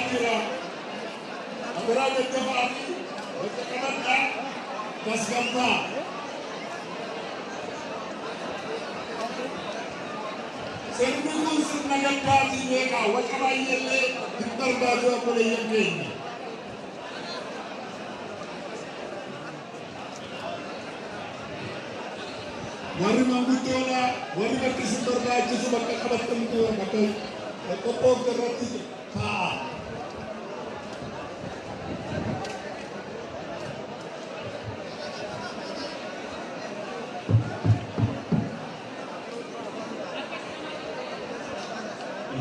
Jira. Abiraa daddafaa fi bakka qabadhaa, tasgabbaa. Sirni kun sirna gaddaatii beekaa, waca baay'eellee hin barbaadu, obboleeyyan keenya. Warri manguddoodhaa, warri bakki isin barbaachisu bakka qabattan, bakka qophoofte irratti taa'a.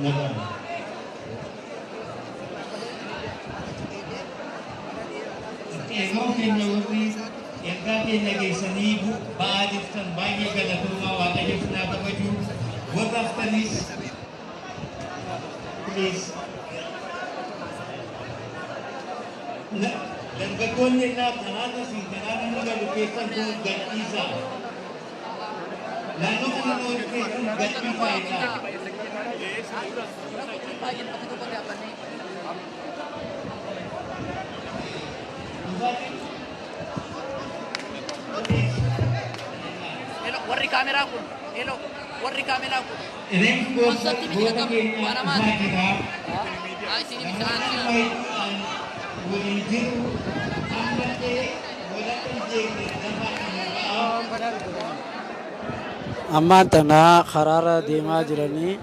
Nagaan. Qeerroo keenya, warri ergaa keenya geessanii ba'aa jirtan, baay'ee galatoomaa. Waaqayyo sinaa kabaju. Warra haftanis, please. Dargaggoonni irraa karaa fi karaa namni galu keessan kun gadhiisaa. Naannoo kana warri keessan gadhiisaa irraa. Baay'een bakka tokkotti dhaabbannee. Dhufaatiin. Please. Hello, warri kaameraa kun. Hello, warri kaameraa kun. Reeffi goota Konsartii miti goota qaqqabu, keenya waan hamaati. dhufaa jira. Haa, isin miti Namoonni aansi. hedduudhaan waliin jiru, ammallee walakka hin jeeqne lafaa kana ba'aa. Ammaan tana karaarra deemaa jiranii,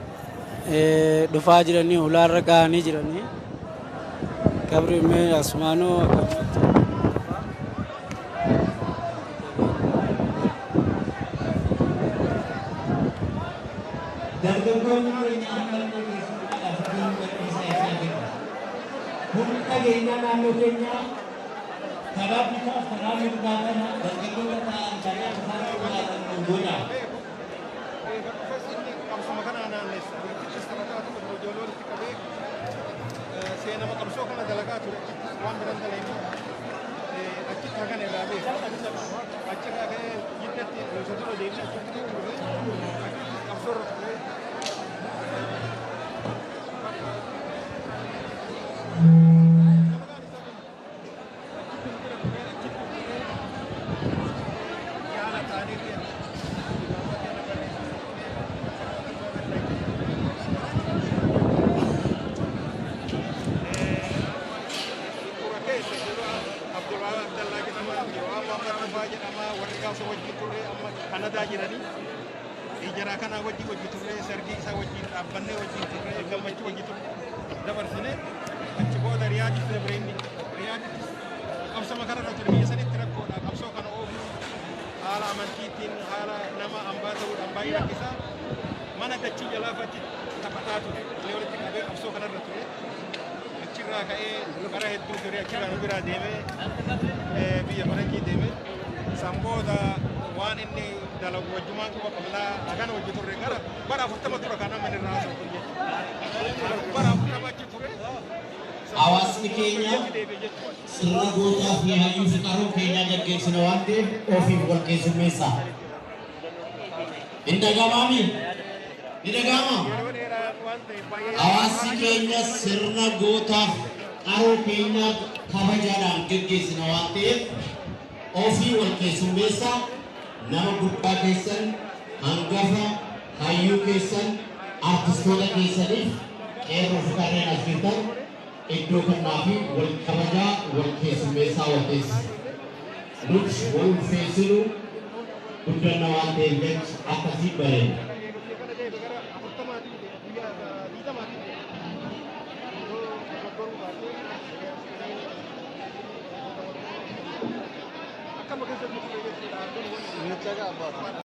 dhufaa jiranii, ulaarra ga'anii jiranii. Qabri mee asumaanuu akkanumatti. Dargaggoonni keenya ammallee keessummaadhaaf iddoo gadhiisaa isaa jira. Humni nageenyaa naannoo keenyaa karaa bitaaf karaa mirgaa kana dargaggoota ta'an kanaaf isaan to'atan nu godha. Qabsuma kana naannessa. Achittis taphataa ture, ijoollee walitti qabee seenama qabsoo kana dalagaa ture. Achittis waan biran daleeni achitti hagan irraa beeku. Achirraa ka'ee Jiddatti isa dura deemee achitti ture. Achittis qabsoo irra ture. Dalagaan isaa kun achitti nu bira ture, achitti ture. Yaala taariikii kitaaba keenya barreessaa ture. Dura keessa dura Abdulwahab Abdallaa jedhama, Abdulwahab Muhammad Tufaa jedhama, warri gaafsa wajjin turre amma Kanadaa jiranii. Ijaraa kana wajjin hojii turre, sargii isaa wajjin dhaabbannee wajjin turre, gammachuu wajjin turre dabarsine. Achi booda Riyaaditti dabre inni. Riyaaditti qabsama kanarra ture. Biyya sanitti rakkoodha. Qabsoo kana oofuu haala amantiitiin, haala nama ambaa ta'uudhaan baay'ee rakkisaa. Mana dachii jalaa achi taphataa ture. Illee walitti qabee qabsoo kanarra ture. Achirraa ka'ee bara hedduu ture, achirraa nu biraa deemee biyya faranjii deemee. San booda waan inni dalagu wajjumaan quba qabnaa, hagana wajji turre, gara bara 40 tura kan amma inni irraa haasa'u kun jechuudha. Bara 40 achi ture. Hawaasni keenya sirna gootaa fi hayyuu fi qaroo keenyaa gaggeessina waan ta'eef ofiif wal keessummeessaa. Hin dhaga'amaami? Ni dhaga'ama? Yeroo dheeraa waan ta'eef baay'ee Hawaasni keenya sirna gootaaf qaroo keenyaa kabajaadhaan gaggeessina waan ta'eef ofii wal keessummeessaa. Nama guddaa keessan, hangafa hayyuu keessan, artistoota keessaniif qeerroo fi qarreen as jirtan iddoo kennaa fi wal kabajaa, wal keessummeessaa, wal teessisa. Nuti wal ulfeessinu guddanna waan ta'eef jecha akkasii bareeda. Kana deeme gara 40-tiin deeme, guyyaa 20-tiin deeme. Yoo dogoggoruu baatee akkama keessatti ture jechuudha.